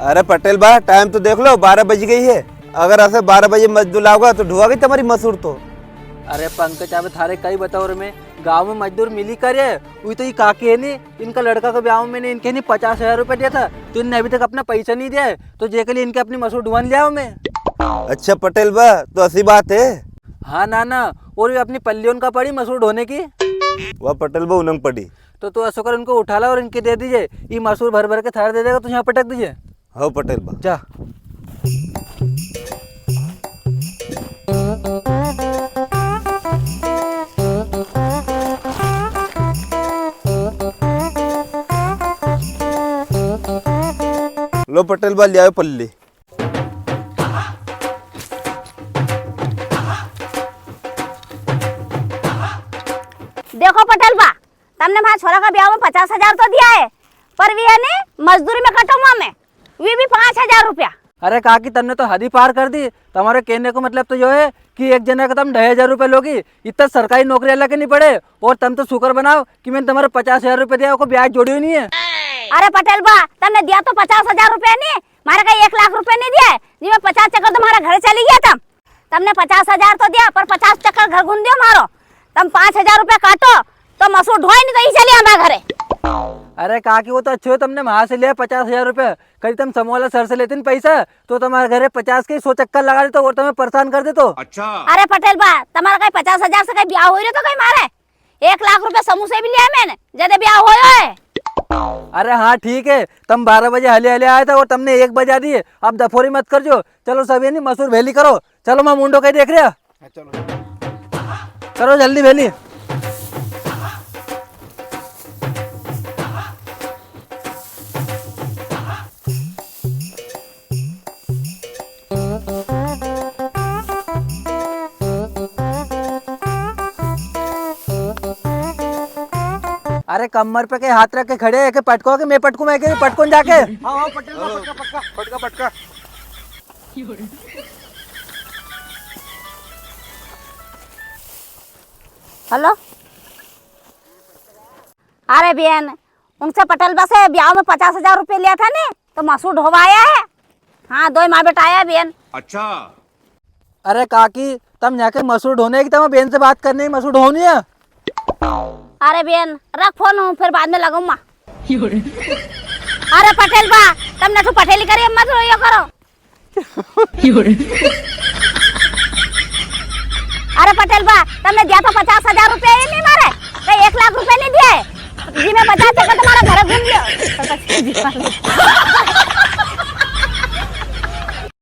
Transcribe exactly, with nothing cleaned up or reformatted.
अरे पटेल बा, टाइम तो देख लो, बारह बज गई है। अगर ऐसे बारह बजे मजदूर लाओगा तो ढुआ गई तुम्हारी मसूर तो। अरे पंकज, अबे थारे कई बताओ रे, मैं गांव में मजदूर मिली करे, वही तो ये काकी है नी, इनका लड़का का ब्याह में मैंने इनके नी पचास हजार रुपया दिया था, तो इनने अभी तक अपना पैसा नी दिया है, तो जे के लिए इनके अपनी मसूर ढुवान ले आओ मैं। अच्छा पटेल बा, तो ऐसी बात है? हाँ नाना, और ये अपनी पल्लियों का पड़ी मसूर ढोने की। वाह पटेल बा, उनंग पड़ी। तो तू ऐसो कर, इनको उठा ला और इनके दे दीजिए, ये मसूर भर भर के थारे दे देगा, तू यहाँ पटक दीजिए। हो पटेल बा। जा। लो पटेल बा, ले आयो पल्ली। देखो पटेल बा, तमने म्हारा छोरा का ब्याह में पचास हजार तो दिया है, पर वी है नी मजदूरी में कटूंगा मैं, वी भी पाँच हजार रुपया। अरे काकी, तमने तो हद ही पार कर दी। तमारे कहने को मतलब तो यो है कि एक जना का तम ढाई हजार रुपया लोगी, इतना सरकारी नौकरी वाला के नी पड़े। और तम तो शुक्र बनाओ कि मैंने तमारे पचास हजार रुपया दिया, उको ब्याज जोड़ियो नी है। अरे पटेल बा, तमने दिया तो पचास हजार रुपया नी, म्हारे कई एक लाख रुपया नी दिया है, जी मैं पचास चक्कर तो म्हारा घर चली गया तम। तमने पचास हजार तो दिया, पर पचास चक्कर घर घूम दियो म्हारो। तम पाँच हजार रुपया काटो, तो मसूर ढोई नी तो ही चली आंबा घरे। अरे काकी, वो तो अच्छो है, तमने म्हारा से लिया पचास हजार रुपया। कदी तम समूह वाला सर से लेते नी पैसा, तो तमारे घरे पचास के सौ चक्कर लगा देतो और तमें परेशान कर देतो। अच्छा। अरे पटेल बा, तमारा कई पचास हजार से कई ब्याह हो रहे तो कई म्हारे एक लाख रुपया समूह से भी लिया मैंने, जदे ब्याह होयो है। अरे हाँ ठीक है, तम बारह बजे हले हले आया था और तमने एक बजा दिए। अब दफोरी मत कर जो, चलो सब ये नी मसूर भेली करो। चलो, मैं मुंडो कई देख रहा। हाँ, चलो। करो जल्दी भेली। अरे कमर पे के हाथ रख के खड़े है, के पटको के मैं पटकू, मैं के पटकूं जाके। हाँ, हाँ, पटक लो, पटका, पटका। पटका, पटका। हेलो। अरे बेन, उनसे पटेल बा से ब्याह में पचास हजार रुपया लिया था ने, तो मसूर ढोवा आया है। हाँ, दोई माँ बेटा आया बेन। अच्छा। अरे काकी, तम यहाँ के मसूर ढोने की, तम बेन से बात करने की, मसूर ढोनी है। अरे बेन, रख फोन, हूँ फिर बाद में लगाऊँ माँ। अरे पटेल बा, तम नटू पटेली करिए, मत रोइयो करो। अरे पटेल बा, तमने दिया तो पचास हजार रुपया ही नी मारे, तो एक लाख रुपया नी दिया है। जी मैं पचास चक्कर तमारा घर घूम लियो।